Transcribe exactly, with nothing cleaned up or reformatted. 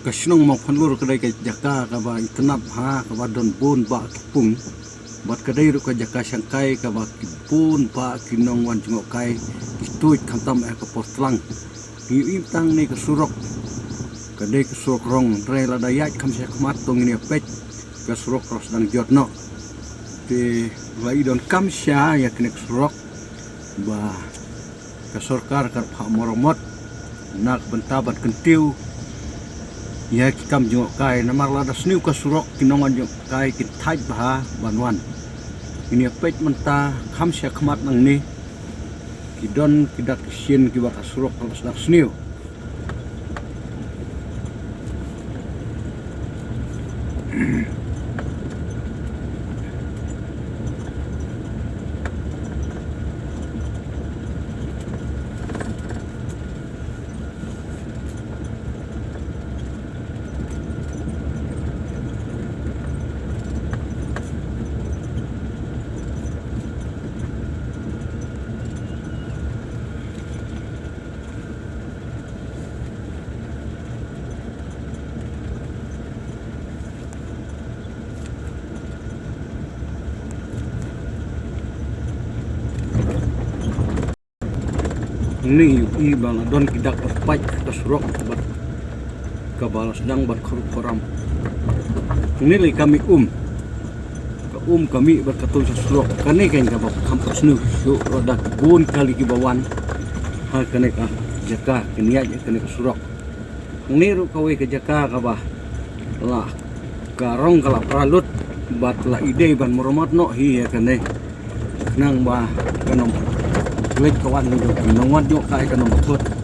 Ka shnong Mawphanlur ka dei ka jaka kaba itynnad bha, kaba don bun bah ki pung. Bad ka dei ruh ka jaka shangkai kaba ki bun bah ki nongwan jngohkai ki tuid khamtam ïa ka por tlang. Ngi ïohi tang ne ka surok ka dei ka surok rong, hynrei lada ïaid kham sha khmat to ngin ïa peit ka surok ka la sdang jot noh. Te la i donkam sha ïa kane ka surok ba ka sorkar kan phah maramot na ka bynta ban kyntiew ïa ki kam jngohkai, namar lada sniew ka surok ki nongwan jngohkai kin thait bha ban wan. Ngin ïa peit mynta kham sha khmat nangne ki don ki dak ki shin kiba ka surok ka la sdang sniew. Ngi ïohi ba nga don ki dak ba spait ka surok bad kaba la sdang ban khurup khuram. Ngi lei ka mih um. Ka um ka mih bad ka tun sa surok. Kane kan kaba kham pat sniew shuh lada ki bun kali kiba wan ha kane ka jaka, kin ïaid ha kane ka surok. Ngi ruh kawei ka jaka kaba la ka rong ka la pra lut bad la i dei ban maramot noh hi ïa kane. Nang ba kan ym leit ka wan, nang wan jngohkai kan ym thut.